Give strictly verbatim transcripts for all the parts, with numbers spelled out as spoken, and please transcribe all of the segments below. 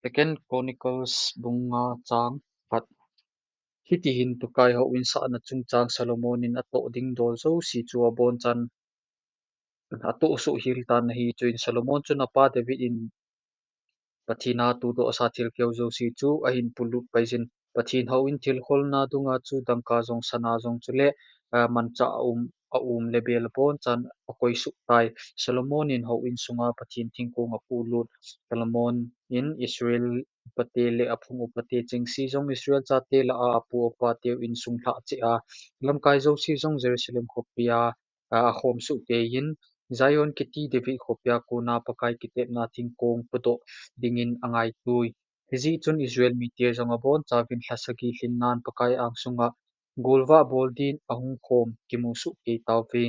Second Chronicles bung nga chang khat. Hitihin Pakai houin sahna chungchang Solomon in atoh ding dol jouse chu abonchan atoh soh hel tan ahi. Chuin Solomon chun apa David in Pathen a tudoh asa thilkeu jouse chu ahin polut paiyin, Pathen houin thilkholna dunga chu dangka jong sana jong chule, ah, manchah a um, a um le bel abonchan akoi soh tai. Solomon in houin sunga Pathen thingkong apolut. Solomon in Israel upate le aphung upate chengse jong Israel chate lah a apu apa teu insung lhah cheh a, lamkai jouse jong Jerusalem khopia, ah, akhom soh teiyin, Zion kiti David khopia kona Pakai kitepna thingkong podoh dingin angaitui. Hijeh chun Israel mite jong abonchauvin lha sagi lhinnan Pakai angsunga golvah bol din ahung khom kimu soh kei tauve.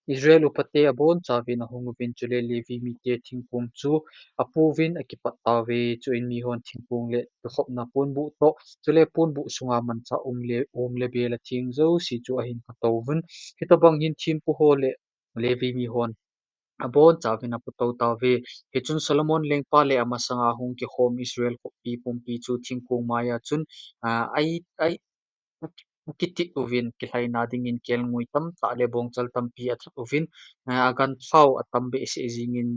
Israel upate abonchauvin ahung uvin chule Levi mite thingkong chu apouvin akipat tauve. Chuin mihon thingkong le kikhopna ponbuh toh chule ponbuh sunga manchah um le, um le bel atheng jouse chu ahin katouvin. Hitobang hin thempu ho le Levi mihon abonchauvin apotou tauve. Hichun Solomon lengpa le amasanga hung kikhom Israel khoppi pumpi chu thingkong maiya chun, ah, ai, ai, akitit uvin, kilhaina dingin kelngoi tamtah le bongchal tampi athat uvin, ah, aganthau atam behseh jingin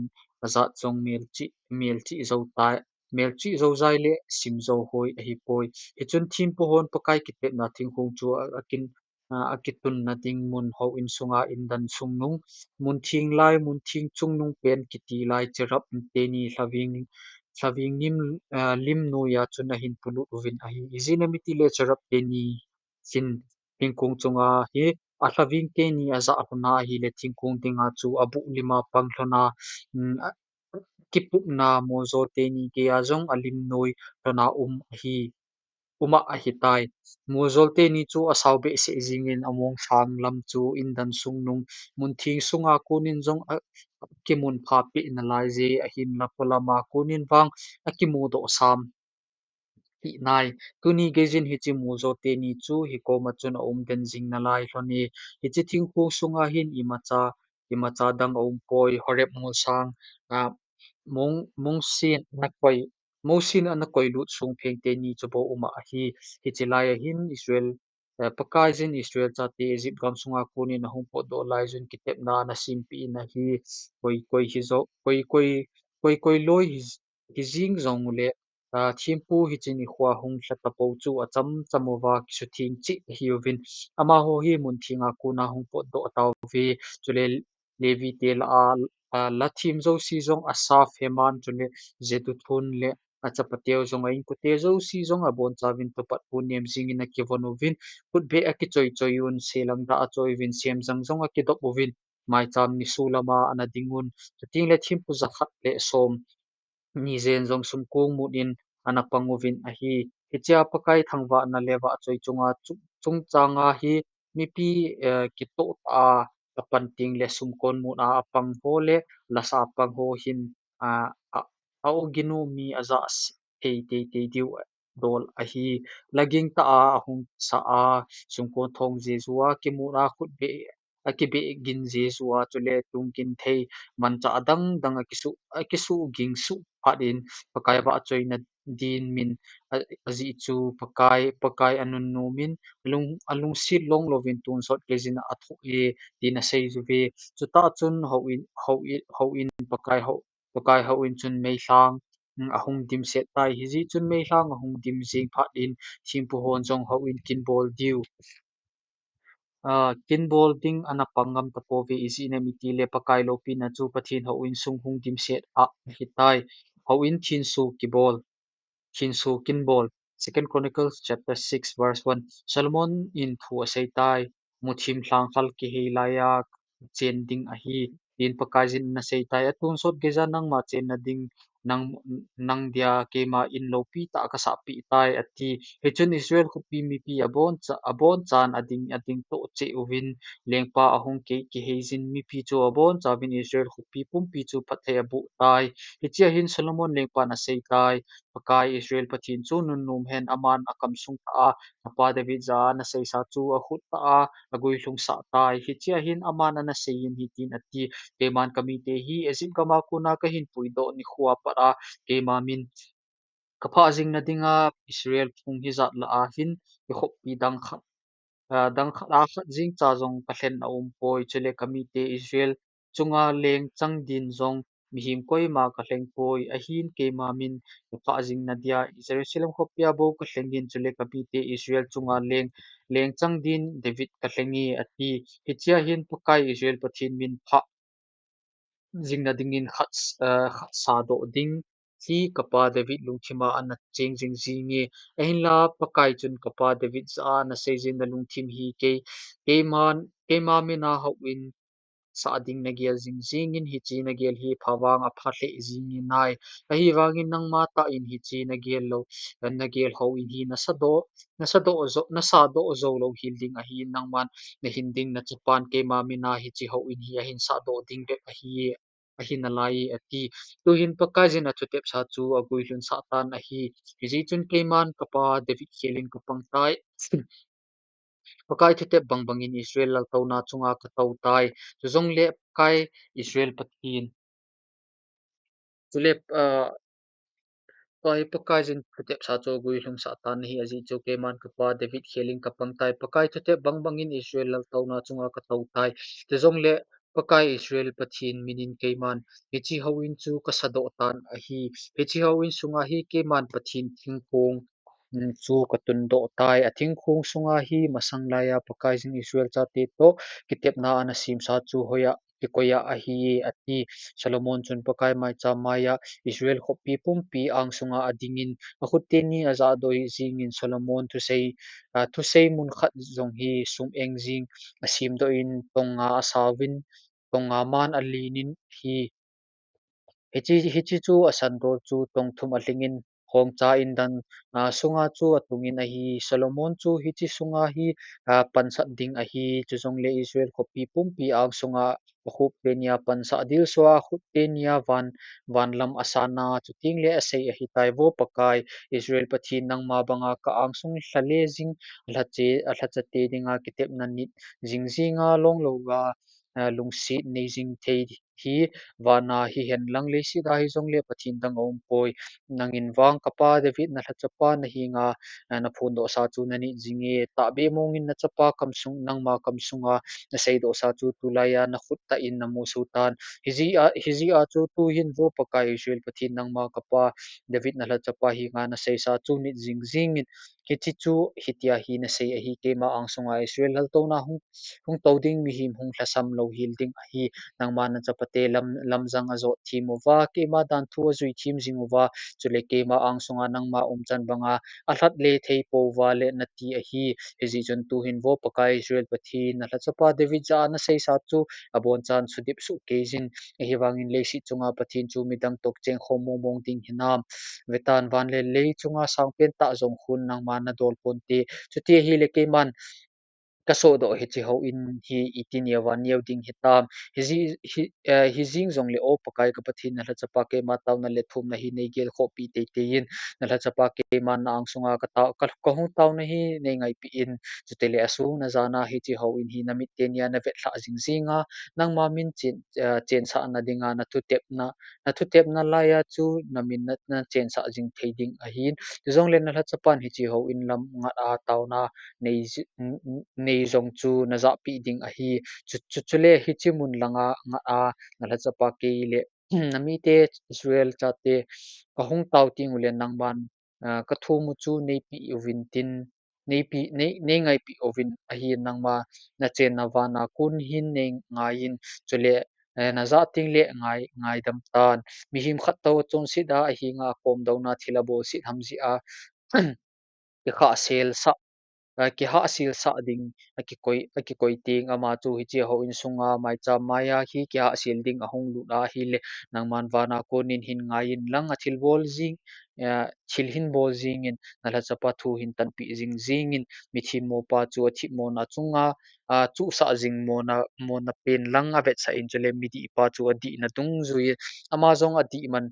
ajat jong melchih, melchih jou tai, melchih jou jai le sim jou hoi ahipoi. Hichun thempu hon Pakai kitepna thingkong chu a, akin, ah, akitunna ding mun houin sunga indan sungnung, mun theng lai, mun theng chungnung pen kiti lai cherub teni lhaveng, lhaveng lim, ah, lim noiya chun ahin polut uvin ahi. Ijeh inem itile cherub teni hin thingkong chunga hi alhaveng teni ajah lhona ahile thingkong dinga chu abuh lima pang lhona, um, a, kipupna mojo teni geiya jong alim noi lhona um ahi, um a ahitai. Mojol teni chu asao behseh jingin among sang lam chu indan sungnung, mun theng sunga konin jong akimun pha peh nalai je ahin lapo lama konin vang akimudoh sam hih nai. Tuni geiyin hiche mojol teni chu hikoma chun aum den jing nalai lhon e. Hiche thingkong sunga hin imacha, imacha dang aumpoi. Horeb molsang, ah, mong, mongsen ana koi, Mosen ana koilut songpheng teni chu bou um a ahi. Hiche laiya hin Israel, eh, Pakaiyin Israel chate Egypt gam sunga konin ahung potdoh laiyun kitepna ana sempeh in ahi. Koi, koi hijou, koi, koi, koi, koi loi hi, hijing jong ule, ah, thempu hiche nikhoa hung lha tapou chu acham cham uva kisutheng cheh ahiuvin. Amaho hi mun thenga kona hung potdoh tauve. Chule Levi te lah a, ah, la them jouse jong Asaph, Heman, chule Jeduthun le achapateu jong a inkote jouse jong abonchauvin tupat pu nem jingin akivon uvin, khutbeh akichoi choi un, selang dah achoi uvin, semjang jong akidop uvin, maicham nisoh lama ana ding un, chuteng le thempu jakhat le som ni jen jong sumkong mut in ana pang uvin ahi. Hichea Pakai thangvahna le vahchoi chunga chu-, chungchanga hi mipi, eh, kitoh tah a apan teng le sumkon mut a apang ho le lasa apang ho hin, ah, a, a oginu mi ajah thei teitei diu dol ahi. Laging tah a ahung sa a, sumkon thong jeju a, kimut a khutbeh, akibeh gin jeju a, chule tung gin thei manchah adang dang akisu, akisuh ging suh phat in Pakai vahchoina din min a, ajeh chu Pakai, Pakai anunnom in alung, alungset long louvin tonsot geiyin athoh e, tin asei uve. Chutah chun houin, houin, houin Pakai hou, Pakai houin chun meilhang, mm, ahung dimset tai. Hijeh chun meilhang ahung dim jing phat in thempu hon jong houin kin bol diu, ah, kin bol ding ana pang ngam tapouve, ijeh inem itile Pakai loupina chu Pathen houin sung hung dimset a ahitai. Houin thenso kibol, thenso kin bol. Second Chronicles chapter six verse one. Solomon in thu asei tai. Muthim lhangkhal kihei laiya chen ding ahi, tin Pakaiyin ana sei tai. Atonsot geiya nangma chenna ding, nang, nang dia keima in loupi tah kasahpeh tai, ati. Hichun Israel khopi mipi aboncha, abonchan ading, ading toh cheh uvin, lengpa ahung kei kiheiyin mipi chu abonchauvin Israel khopi pumpi chu phatthei aboh tai. Hichea hin Solomon lengpan asei tai. Pakai Israel Pathen chu nunnom hen, aman akamsung tah a, apa David jah a naseisa chu akhut tah a, aguilhung sah tai. Hichea hin aman ana seiyin hitin ati, keiman kamite hi Egypt gam a kona kahin puidoh nikhoa pat a, keima min Kaphah jing nadinga Israel phung hijat lah a hin, kikhoppi dang khat, ah, dang khat a khat jeng cha jong kalhen aumpoi, chule kamite Israel chunga leng chang din jong mihem koima kalhengpoi, ahin keima min kaphah jing nadia Jerusalem khopia bou kalhengin, chule kamite Israel chunga leng, leng chang din David kalhenge, ati. Hichea hin Pakai Israel Pathen min phah jing nadingin khat, eh, khat sadoh ding hi kapa David lungthima ana cheng jing jinge. Ahinla Pakai chun kapa David jah a nasei jin nalungthim hi kei, keima, keima mina houin sah ding nagel jing jingin, hiche nagel hi pha vang apha lheh jingin ahi. Ahivangin nangma tah in hiche nagel lou, nagel houin hi nasadoh, nasadoh jou, nasadoh jou lou hel ding ahi, nangman nahin ding nachapan keima mina hiche houin hi ahin sahdoh ding bep ahi, ahi nalai, ati. Tuhin Pakaiyin athutepsa chu aguilhun sah tan ahi. Hijeh chun keiman kapa David khelin kapang tai. Pakai thutep bangbangin Israel laltouna chunga katou tai. Chujongle Pakai Israel Pathen. Chule, ah, Pakai, Pakaiyin thutepsa chu aguilhun sah tan ahi, ajeh chu keiman kapa David khelin kapang tai. Pakai thutep bangbangin Israel laltouna chunga katou tai. Chujongle Pakai Israel Pathen minin keiman hiche houin chu kasadoh tan ahi. Hiche houin sunga hi keiman Pathen thingkong, mm, chu katundoh tai. Athingkong sunga hi masang laiya Pakaiyin Israel chate toh kitepna ana semsa chu hoiya kikoiya ahi, ati. Solomon chun Pakai maicham maiya Israel khoppi pumpi angsunga adingin akhut teni ajahdoh jingin Solomon thusei, ah, thusei mun khat jong hi sum eng jing asemdoh in tong nga asauvin, tong nga man alenin ahi. Hiche, hiche chu asandol chu tong thum alhingin hongcha indan, ah, sunga chu atungin ahi. Solomon chu hiche sunga hi, ah, pansat ding ahi. Chujongle Israel khoppi pumpi angsunga akhut tenia pansah dilsua akhut tenia van, van lam asana, chuteng le asei ahitai, Vo Pakai Israel Pathen, nangma banga ka angsung lhale jing, alhache, alhachate dinga kitepna nit jing jinga longlouva, ah, lungset nei jing thei hi vana hihen lang leiset a hijongle Pathen dang aumpoi. Nangin vang kapa David nalhachapa nahenga, ah, naphondohsa chu nanit jinge. Tahbeh mongin nachapa kamsung, nangma kamsunga naseidohsa chu tulaiya nakhut tah in namusu tan. Hijeh a, hijeh a chu tuhin Vo Pakai Israel Pathen, nangma kapa David nalhachapa henga naseisa chu nit jing jingin, hiche chu hitia hi nasei ahi, keima angsunga Israel laltouna hung, hung tou ding mihem hung lhasam lou hel ding ahi. Nangma nachapate lam, lamjang ajot them uva, keima danthu ajui them jing uva, chule keima angsunga nangma umchan banga alhat le thei pouva le nati ahi. Hijeh chun tuhin Vo Pakai Israel Pathen nalhachapa David jah a naseisa chu abonchan sudip soh keijin. Ahivangin leiset chunga Pathen chu midang toh chengkhom mongmong ding hinam? Vetan, van le lei chunga sangpen tah jong khun nangman nadol ponte. Chuti ahile keiman kasohdoh hiche houin hi iti neova neo ding hitam? Hijeh, hi, eh, hijeng jongle O Pakai ka Pathen, nalhachapa keima taona le thumna hi neigelkhohpeh teitei in. Nalhachapa keiman na angsunga katao, ka, kahung taona hi neingaipeh in. Chutile asung najana hiche houin hi namit tenia navetlhah jing jinga, nangma min chen, eh, chensahna dinga nathutepna, nathutepna laiya chu namin na, nachensah jing thei ding ahin. Chujongle nalhachapan hiche houin lam ngat a taona nei ji, n, n, nei jong chu najahpeh ding ahi. Chu, chu, chule hiche mun langa ngat a nalhachapa kei le namite Israel chate kahung tao tengule nangman, ah, kathum u chu neipeh uvin tin, neipeh, nei, neingaipeh uvin ahi, nangma nachenna vana kon hin neingaiyin, chule, eh, najah tengle ngai, ngaidam tan. Mihem khat toh chonset a ahenga akomdouna thil abolset ham jeh a, kihahselsah, eh, kihahselsah ding akikoi, akikoi teng, ama chu hiche houin sunga maicham maiya hi kihahsel ding ahung lut ahile, nangman vana konin hin ngaiyin lang, athilbol jing, eh, thil hin bol jengin, nalhachapa thu hin tanpeh jing jengin, mithemmopa chu athemmona chunga, ah, chuhsah jing mona, mona pen lang avetsah in, chule midihpa chu adihna dungjuiyin, ama jong adihman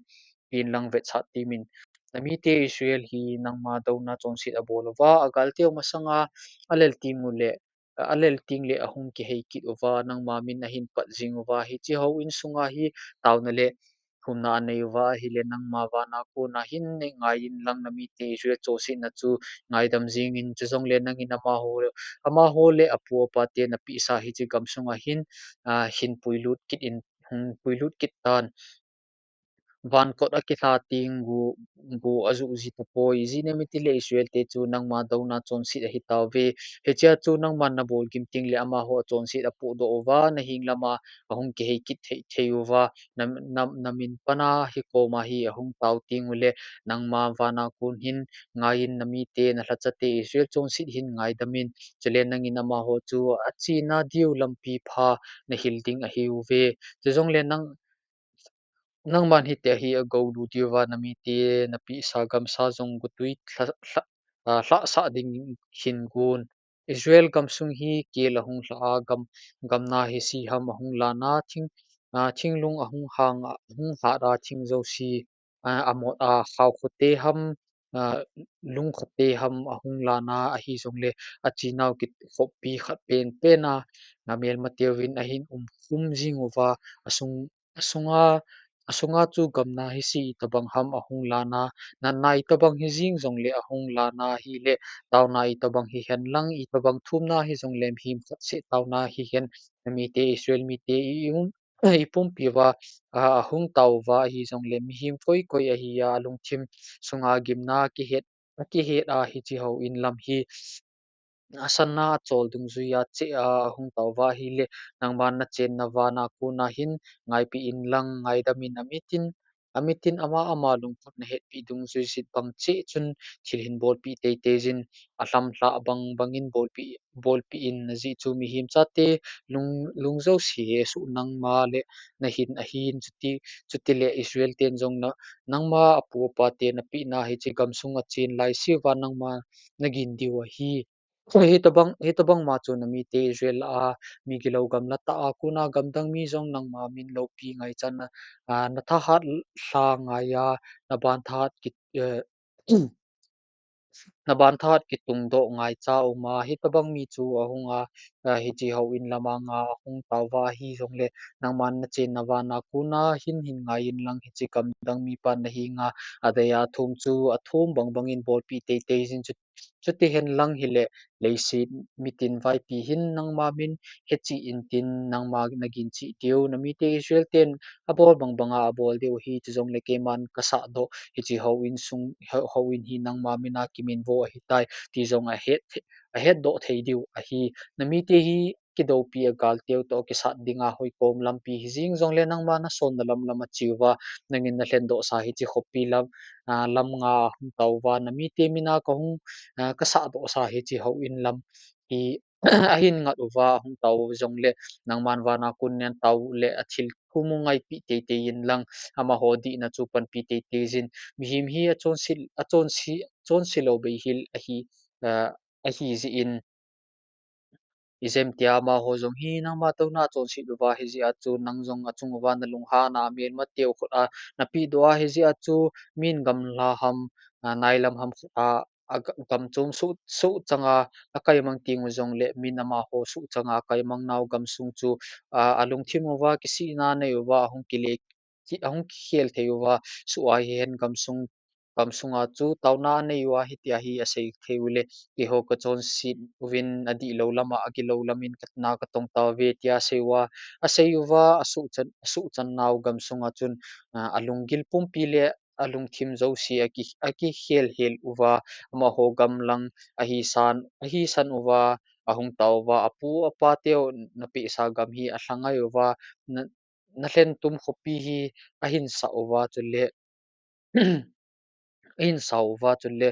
pen lang vetsah temin. Namite Israel hi nangma douna chonset abol uva, agalteu masanga alel tengule, alel tengle ahung kihei kit uva, nangma min ahin pat jing uva, hiche houin sunga hi taona le kikhumna anei uva ahile nangma vana kona hin nei ngai inlang namite Israel chonsetna chu ngaidam jingin, chujongle nangin amaho, amaho le apu apate napehsa hiche gamsunga hin, a, hin puilut kit in, hin puilut kit tan. Vankot akilha teng go, go ajuh ji tapoi. Ijeh inem itile Israel te chu nangma douna chonset ahi tauve. Hichea chu nangman nabol gim tengle amaho achonset apohdoh uva, naheng lama ahung kihei kit thei, thei uva, na, na, namin pana hikoma hi ahung tao tengule, nangma vana kon hin ngaiyin namite, nalhachate Israel chonset hin ngaidam in. Chule nangin amaho chu achena diu lampi pha nahil ding ahiuve. Chujongle nang, nangman hitia hi agoulu diuva namite napehsa gamsa jong gotwi lha, lha, a, lhahsah ding hin gon. Israel gamsung hi kel ahung lha a, gam, gamna hi si ham ahung lana, thing, a, thinglung ahung hang a, ahung hat a, thing jouse, a, amot a, khao khote ham, a, lung khote ham ahung lana, ahijongle achenau kikhoppi khat penpena, a, melmateuvin ahin umkhum jing uva, asung, asunga, asunga chu gamna hi si itobang ham ahung lana, natna itobang hi jing jongle ahung lana hile, taona itobang hihen lang, itobang thumna hijongle mihem khat seh taona hihen, namite Israel mite i, i um, ipumpi uva, a, ahung tao uva ahijongle mihem koi koi ahia, alungthim sunga gimna kihet, akihet a hiche houin lam hi asanna achol dungjuia cheh a ahung tao uva ahile, nangman nachenna vana kona hin ngaipeh inlang ngaidam in, amitin, amitin ama, ama lungput nahetpeh dungjui jeh bang cheh chun thil hin bolpeh teitei jin, alhamlhah bang bangin bolpeh, bolpeh in, ajeh chu mihem chate lung, lung jouse hi suhnangma le nahin ahin, chuti, chutile Israel ten jong na, nangma apu apate napehna hiche gamsung achen laiseuva nangma nagin diu ahi. Hitobang, hitobang ma chu namite Israel a mi gilou gamla tah a kona gamdang mi jong nangma min loupi ngaichatna, a, nathahat lha ngaiya, naban thahat kit, eh, naban thahat kitungdoh ngaicha uma, hitobang mi chu ahunga, a, hiche houin lama nga ahung tao uva ahijongle, nangman nachenna vana kona hin hin ngai inlang hiche gamdang mipa nahenga adeiya athum chu athum bang bangin bolpeh teitei jin chu, chuti henlang hile, leiset mitin vaipi hin nangma min hechen tin nangma nagin cheh diu, namite Israel ten abol bang banga abol diu ahi, chujongle keiman kasahdoh hiche houin sung, hou, houin hi nangma mina kiminvo ahitai ti jong ahet, ahetdoh thei diu ahi. Namite hi kidoupi a galteu toh kisat dinga hoikom lampi hijing jongle nangma nasonna lam lam acheuva, nangin nalhendohsa hiche khopi lam, a, lam nga ahung tao uva, namite mina kahung, a, kasahdohsa hiche houin lam hi ahin ngat uva ahung tao jongle, nangman vana kon natao le athil thum u ngaipeh teitei inlang, amaho dihna chu panpi teitei jin, mihem hi achonse, achonse, chonse lou beihel ahi, a, ahijeh in, ijemtia amaho jong hi nangma douna achonset uva ahijeh a chu nang jong achung uva nalunghan a, melmateu khut a napehdoh a, hijeh a chu min gamla ham, a, nailam ham khut a, a ga-, gamchom soh, soh changa akaimang tengu jongle min amaho soh changa akaimang nau gamsung chu, a, alungthim uva kisihna anei uva ahung kile, ki, ahung kikhel thei uva, soh a hihen gamsung, gamsunga chu taona anei uva hitia hi asei thei ule, keiho kachonset uvin adihlou lama agilou lamin kana katong tauve tia asei uva, asei uva, asohchan, asohchan nau gamsunga chun, a, alunggil pumpi le alungthim jouse aki, akikhel hel uva, amaho gamlang ahisan, ahisan uva, ahung tao uva, apu apateu napehsa gam hi alha ngai uva, na, nalhentum khopi hi ahinsah uva chule, ahinsah uva chule,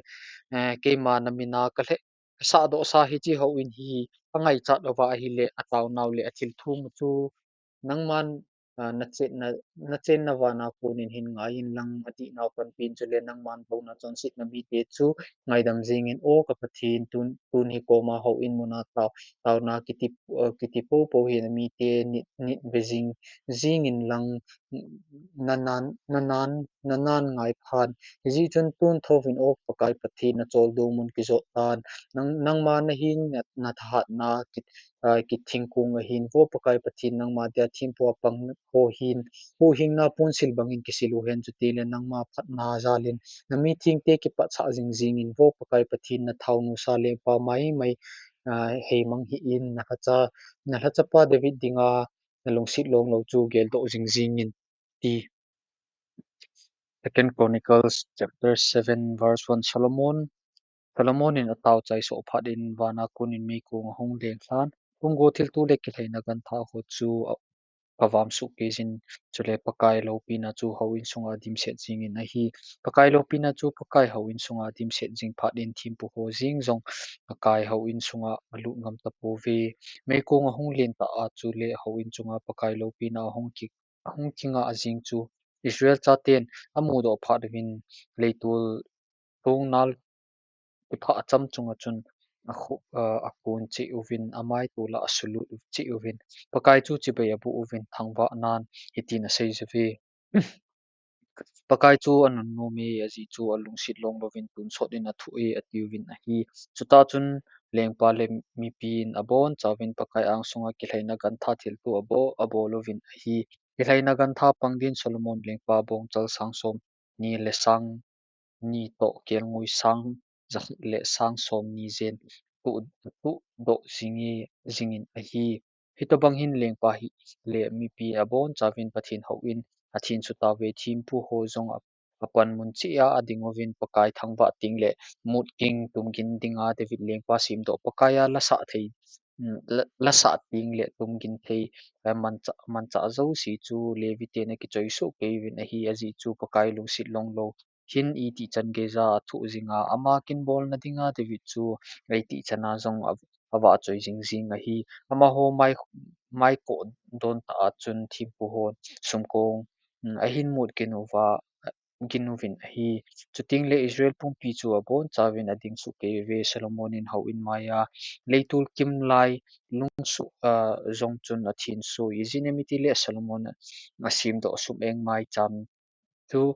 eh, keima namina kalhe, kasahdohsa hiche houin hi angaichat uva ahile, ataonau le athil thum u chu nangman, a, nachenna, nachenna vana konin hin ngai inlang, adihnau panpin chule nangman douna chonsetna mite chu ngaidam jingin, O ka Pathen, tun, tun hi koma houin muna tao, taona kiti, a, kiti poupou hi namite nit, nit ve jing, jingin lang, nanan, nanan nanan ngai phan. Hijeh chun tun thouvin O Pakai Pathen, nacholdo mun kijot tan. Nang, nangma nahin na, nathahatna kit, ah, kithingkong ahin. Vo Pakai Pathen, nangma dia thempu a pang ho hin, huhhingna ponsil bangin kisil uhen, chutile nangma phatna jalin nami thengte kipatsah jingjingin, Vo Pakai Pathen, nathao nusa lengpa maimai, ah, heimang hih in, nalhacha, nalhachapa David dinga nalungset longlou chu geldoh jingjingin, ti. Second Chronicles chapter seven verse one. Solomon, Solomon in atao chaisoh phat in vana konin meikong ahung leng lhan. Pumgo thilto le kilhaina gantha ho chu a, avam soh kei jin, chule Pakai loupina chu houin sunga dimset jingin ahi. Pakai loupina chu Pakai houin sunga dimset jing phat in thempu ho jeng jong Pakai houin sunga alut ngam tapouve. Meikong ahung leng tah a chule houin chunga Pakai loupina ahung ki, ahung kinga jing chu Israel chaten amudoh phat uvin leitol thongnal kiphah acham chunga chun akhu, ah, akon cheh uvin, amaitol a asulut cheh uvin, Pakai chu chibai aboh uvin, thangvah nan hitin asei uve. Pakai chu anunnom e, ajeh chu alungset longlouvin tonsot in athoh e, atiuvin ahi. Chutah chun lengpa le mipin abonchauvin Pakai angsunga kilhaina gantha thilto abo, abol uvin ahi. Kilhaina gantha pang din Solomon lengpa bongchal sang somni le sang ni toh kelngoi sang jakhat le sang somni jen tuh, tuhdoh jinge, jingin ahi. Hitobang hin lengpa hi le mipi abonchauvin Pathen houin athenso tauve, thempu ho jong a, apanmun cheh a ading uvin Pakai thangvah teng le mutging tumgin dinga David lengpa semdoh Pakai a lasah thei, mm, la, lasah teng le tumgin thei, eh, manchah, manchah jouse chu Levi ten akichoi soh kei uvin ahi, ajeh chu Pakai lungset longlou hin itih chan geija athoh jinga, ama kin bolna dinga David chu itih chana jong a, avahchoi jingjing ahi. Amaho mai, maikoh don tah a chun thempu hon sumkong, mm, ahin mutgin uva, gin uvin ahi. Chuteng le Israel pumpi chu abonchauvin ading soh kei uve. Solomon in houin maiya leitol kimlai lungsuh, ah, jong chun athenso, ijeh inem itile Solomon asemdoh sum-eng maicham chu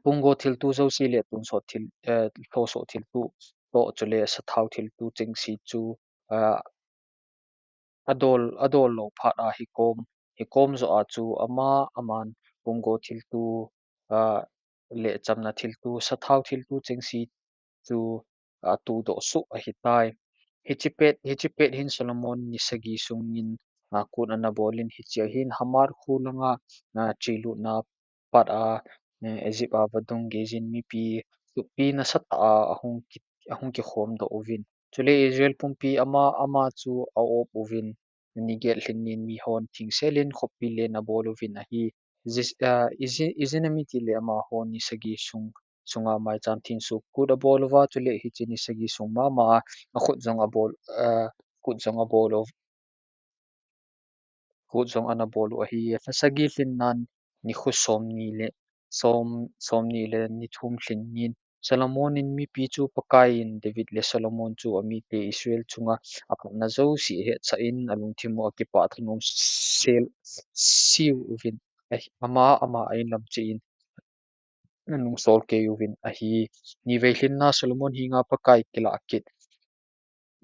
pumgo thilto jouse le tonsot thil, eh, lhosoh thilto toh chule sathao thilto chengse chu, ah, adol, adol lou phat a hikom, hikom joh a chu ama, aman pumgo thilto, ah, le chamna thilto, sathao thilto chengse chu atuhdoh soh ahitai. Hiche pet, hiche pet hin Solomon ni sagi sungin, ah, kon ana bolin hichea hin Hamath kho langa, ah, chelutna pat a, eh, Egypt a vadung geijin mipi, thuppi nasatah a ahung ki, ahung kikhomdoh uvin. Chule Israel pumpi ama, ama chu a-op uvin, ni get lhin nin mihon thingselin khopi len abol uvin ahi. Jis, ah, ijeh, ijeh inem itile amaho ni sagi sung, sunga maicham thenso kut abol uva, chule hiche ni sagi sung mama a, akhut jong abol, ah, kut jong abol u, kut jong ana bol u ahi. Lha sagi lhin nan nikho somni le, som, somni le ni thum lhin nin Solomon in mipi chu Pakai in David le Solomon chu amite Israel chunga aphatna jouse ahetsah in alungthim u akipah thanom sel, siu uvin ahi, ama, ama a inlam cheh in anungsol kei uvin ahi. Nivei lhinna Solomon henga Pakai kilah kit.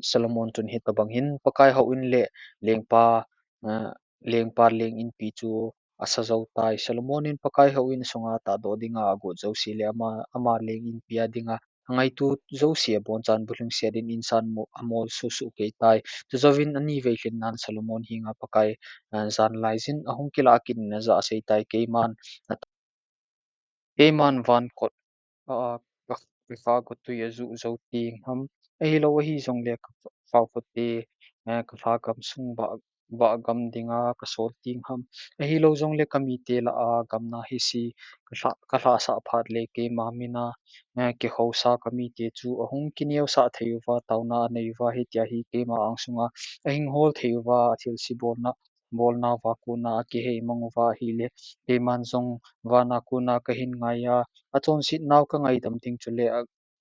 Solomon chun hitobang hin Pakai houin le lengpa, ah, lengpa leng inpi chu asa jou tai. Solomon in Pakai houin sunga tahdoh dinga agot jouse le ama, ama leng inpi a dinga angaito jouse abonchan bulhingset in insan mo, amol suhsuh kei tai. Chujouvin anivei lhinnan Solomon henga Pakai, ah, janlaijin ahung kilah kit in ajah asei tai, keiman, keiman van kot, ah, ka, ka kha gotui ajuh jou teng ham, ahilou ahijongle ka khaofote, eh, ka lha gamsung bah, bah gam dinga kasol teng ham, ahilou jongle kamite lah a gamna hise ka lha, ka lhahsah phat le keima mina, eh, kihousa kamite chu ahung kineosah thei uva, taona anei uva, hitia hi keima angsunga ahing hol thei uva, athilse bolna, bolna uva kona akihei mang uva ahile, keiman jong vana kona kahin ngaiya, achonset nau kangaidam ding chule a,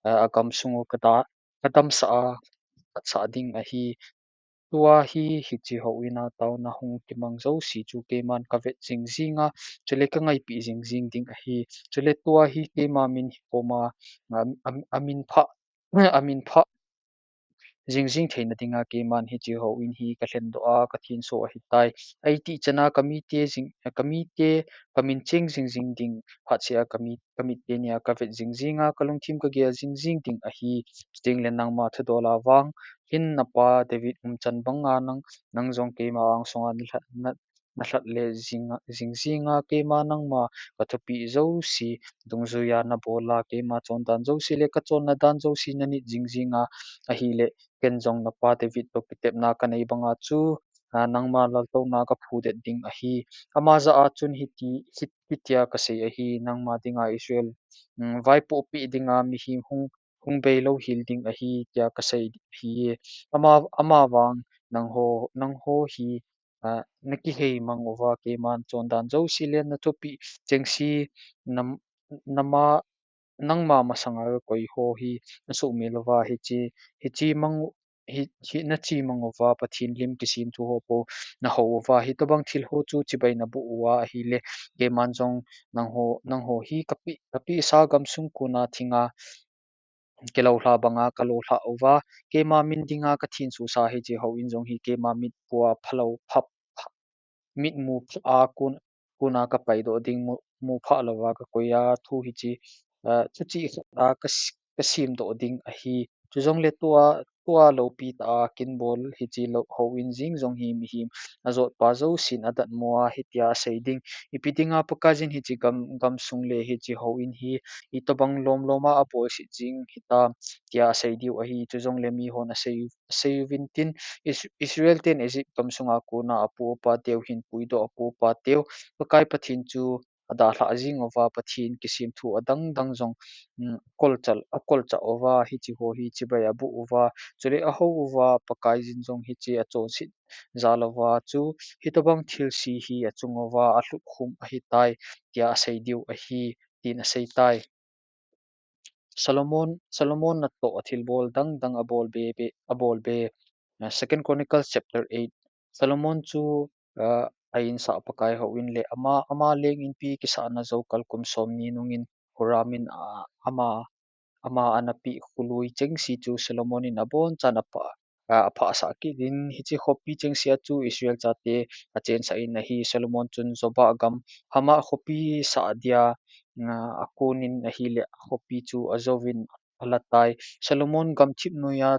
a, agamsung u kada, kadamsah a, atsah ding ahi. tua hi hiche houin a taona hung kimang jouse chu keiman kavet jing jing a, chule kangaipi jing jing ding ahi. Chule tua hi keima min hi koma, a, a, amin pha, amin pha jing jing theina dinga keiman hiche houin hi kalhen doh a, kathenso ahitai. Aiti chana kamite jing, kamite, kamin cheng jing jing ding, phatsea kami, kamite nia kavet jing jing a, kalungthim kagel jing jing ding ahi. Chutengle nangma thudol a vang hin napa David umchan banga nang, nang jong keima angsunga nalhat, na, nalhat le jing, jing jing a, keima nangma kathupi jouse dungjuia nabol a, keima chondan jouse le kachonna dan jouse nanit jing jing a, ahile ken jong napa David toh kitepna kanei banga chu, a, nangma laltouna kaphudet ding ahi. Ama jah a chun hiti, hit, hitia kasei ahi, nangma dinga Israel, um, vaipohpi dinga mihem hung, hung beilou hel ding ahi, tia kasei ahi. Ama, ama vang nangho, nangho hi, a, nakihei mang uva, keiman chondan jouse le nathupi chengse nam, nama, nangma masanga koi ho hi nasuhmil uva, hiche, hiche mang, hi, hi nache mang uva, Pathen lim kisemthu ho po nahou uva, hitobang thil ho chu chibai naboh uva ahile, keiman jong nangho, nangho hi kapeh, kapehsa gamsung kona thinga kiloulha banga kaloulha uva, keima min dinga kathensosa hiche houin jong hi keima mitpua phalou, pha, pha, mitmu pha a kon, kona kapaidoh ding, mu, mu pha louva kakoi a thu hiche, a, chuche khat a kas, kasemdoh ding ahi. Chujongle tua, tua loupi tah a kinbol hiche lou, houin jeng jong hi mihem ajotpa jousen adatmo a hitia asei ding. Ipi dinga Pakaiyin hiche gam, gamsung le hiche houin hi itobang lom lom a abolset jing hitam, tia asei diu ahi. Chujongle mihon asei, asei uvin tin, Is, Israel ten Egypt gamsunga kona apu apa teu hin puidoh apu apa teu, Pakai Pathen chu adalhah jing uva, Pathen kisemthu adang dang jong, um, akolchal, akolchah uva, hiche ho hi chibai aboh uva, chule ahou uva, Pakaiyin jong hiche achonset jal uva chu hitobang thilse hi achung uva, alhutkhum ahitai, tia asei diu ahi, tin aseitai. Solomon, Solomon natoh athilbol dang dang abol be, be, abol be. Ah, Second Chronicles chapter eight. Solomon chu, ah, a insah Pakai houin le ama, ama leng inpi kisahna jou kal kum somni nungin Huram in, ah, ama, ama anapeh kholui chengse chu Solomon in abonchan apa, ah, aphahsah kit in, hiche khopi chengse a chu Israel chate achensah in ahi. Solomon chun Zobah gam Hamath khopi sah dia, ah, akonin ahile, akhopi chu ajouvin alatai. Solomon gamthip noiya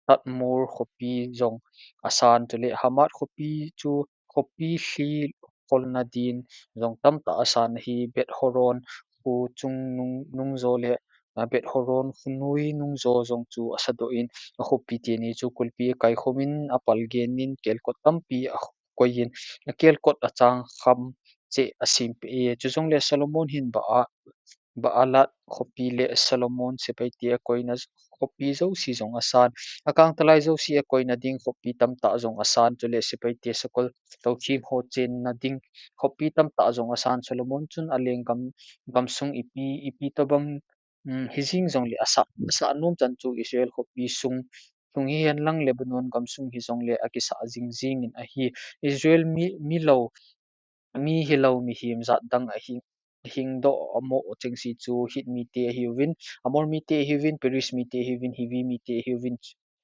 Tadmor khopi jong asan, chule Hamath khopi chu khopi lhi kholna din jong tamtah asan ahi. Beth Horon kho chung nung, nungjo le, ah, Beth Horon khonoi nungjo jong chu asadoh in, akhopi teni chu kulpi akaikhumin apalgenin kelkot tampi akoiyin, akelkot achang kham cheh asempeh e. Chujongle Solomon hin Baa, Baalat khopi le Solomon sepaite akoina khopi jouse jong asan. Akangtalai jouse akoina ding khopi tamtah jong asan, chule sepaite sakol touthim ho chenna ding khopi tamtah jong asan. Solomon chun alenggam, gamsung ipi, ipi tobang, um, hijing jongle asah, asah nom chan chu Israel khopi sung, sung hihen lang Lebanon gamsung hijongle akisah jing jingin ahi. Israel mi, milou, mi hilou mihem jat dang ahing, hingdoh amo chengse chu Hit mite ahiuvin, Amor mite ahiuvin, Periz mite ahiuvin, Hivi mite ahiuvin,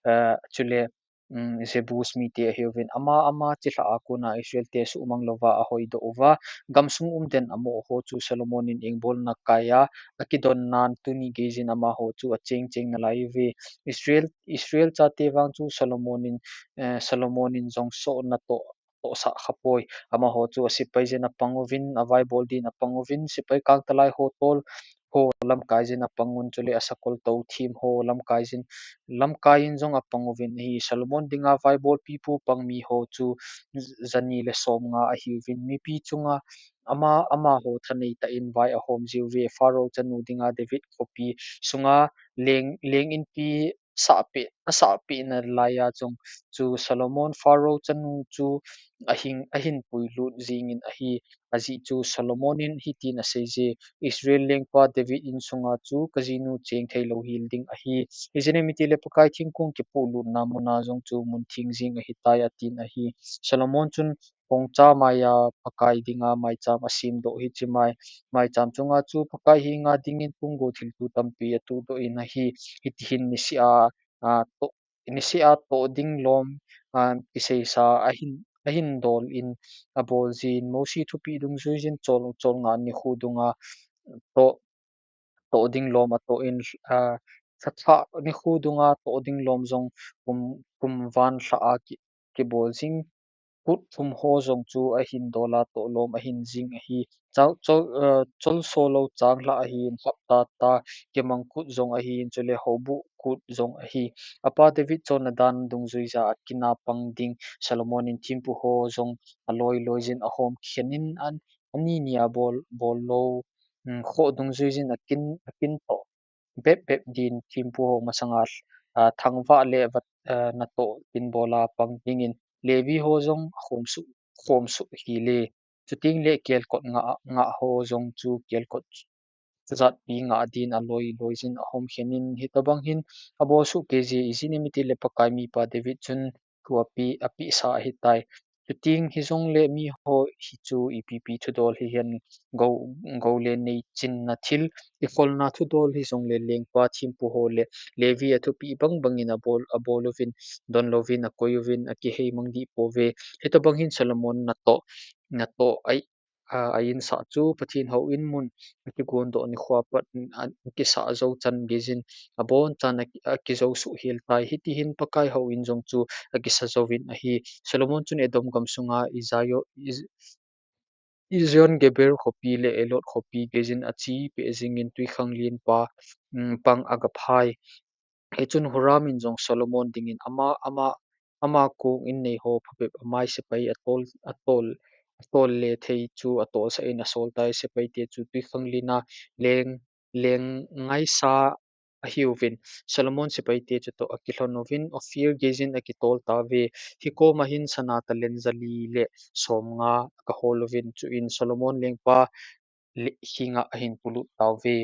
ah, chule, um, Jebus mite ahiuvin. Ama, ama chilhah a kona Israel te suhmang louva ahoidoh uva, gamsung umden amo ho chu Solomon in engbolna kaiya akidonnan tuni geijin amaho chu acheng cheng nalaiuve. Israel, Israel chate vang chu Solomon in, eh, Solomon in jong soh natoh tohsah khapoi. Amaho chu asepai jin apang uvin, avaibol din apang uvin, sepai kangtalai ho tol ho lamkai jin apang un, chule asakol touthim ho lamkai jin, lamkai in jong apang uvin ahi. Solomon dinga vaibolpipu pang miho chu jani le somnga ahiuvin, mipi chunga ama, amaho thanei tah in vai ahom jiuve. Pharaoh chanu dinga David khopi sunga leng, leng inpi sahpeh, asahpeh nalai a jong chu Solomon Pharaoh chanu chu ahin, ahin puilut jingin ahi. Ajeh chu Solomon in hitin asei je, Israel lengpa David insunga chu kajinu cheng theilou hel ding ahi. Ijeh inem itile Pakai thingkong kipohlutna muna jong chu mun theng jeng ahitai atin ahi. Solomon chun Kongcha maiya Pakai dinga maicham asemdoh hiche mai, maicham chunga chu Pakai henga dingin punggo thilto tampi atohdoh in ahi. Hitihin niseh a, a, toh, niseh a toh ding lom, a, kiseisa ahin, ahin dol in abol jin, Mosi thupeh dungjuiyin chol, cholngah nikho dunga toh, toh ding lom atoh in, a, lhathah nikho dunga toh ding lom jong kum, kum van lhah a ki, kibol jing, kut thum ho jong chu ahin dol a toh lom ahin jing ahi. Chol, chol, a, cholso lou changlhah ahin, hapta tah kimang kut jong ahin, chule houbuh kut jong ahi. Apa David cholna dan dungjuija akin a pang ding Solomon in thempu ho jong aloi loiyin ahomkhen in an, ani nia bol, bol lou, um, khoh dungjuiyin akin, akin toh bep bep din thempu ho masanga, a, thangvah le vat, a, natoh kin bol a pang dingin Levi ho jong akhom suh, khom suh hile. Chuteng le kelkot ngah, ngah ho jong chu kelkot jatpi ngah din aloi loiyin ahomkhen in, hitobang hin abol soh kei je. Ijeh inem itile Pakai mipa David chun thu apeh, apehsa ahitai. Chuteng hijongle miho hichu ipi ipi thudol hihen, gou, goulen neichinna thil, ikholna thudol hijongle lengpa thempu ho le Levi athupeh bang bangin abol, abol uvin, don louvin, akoi uvin, akihei mang deh pouve. Hitobang hin Solomon natoh, natoh a, a, a insah chu Pathen houin mun akigondoh nikho a pat, a, akisah jou chan geiyin abonchan a, akijou soh hel tai. Hitihin Pakai houin jong chu akisa jouvin ahi. Solomon chun Edom gam sunga Izio-, Iz-, Ezion Geber khopi le Elot khopi geiyin ache peh jingin twikhanglen pa, um, pang agaphai. Hichun Huram in jong Solomon dingin ama, ama, ama kong innei ho phabep amai sepai atol, atol, atol le thei chu atolsah in asoltai. Sepaite chu twikhanglen a leng, leng ngaisa ahiuvin, Solomon sepaite chutoh akilhon uvin Ophir geiyin akitol tauve. Hikoma hin sana talent jali le somnga agahol uvin, chuin Solomon lengpa le henga ahin polut tauve.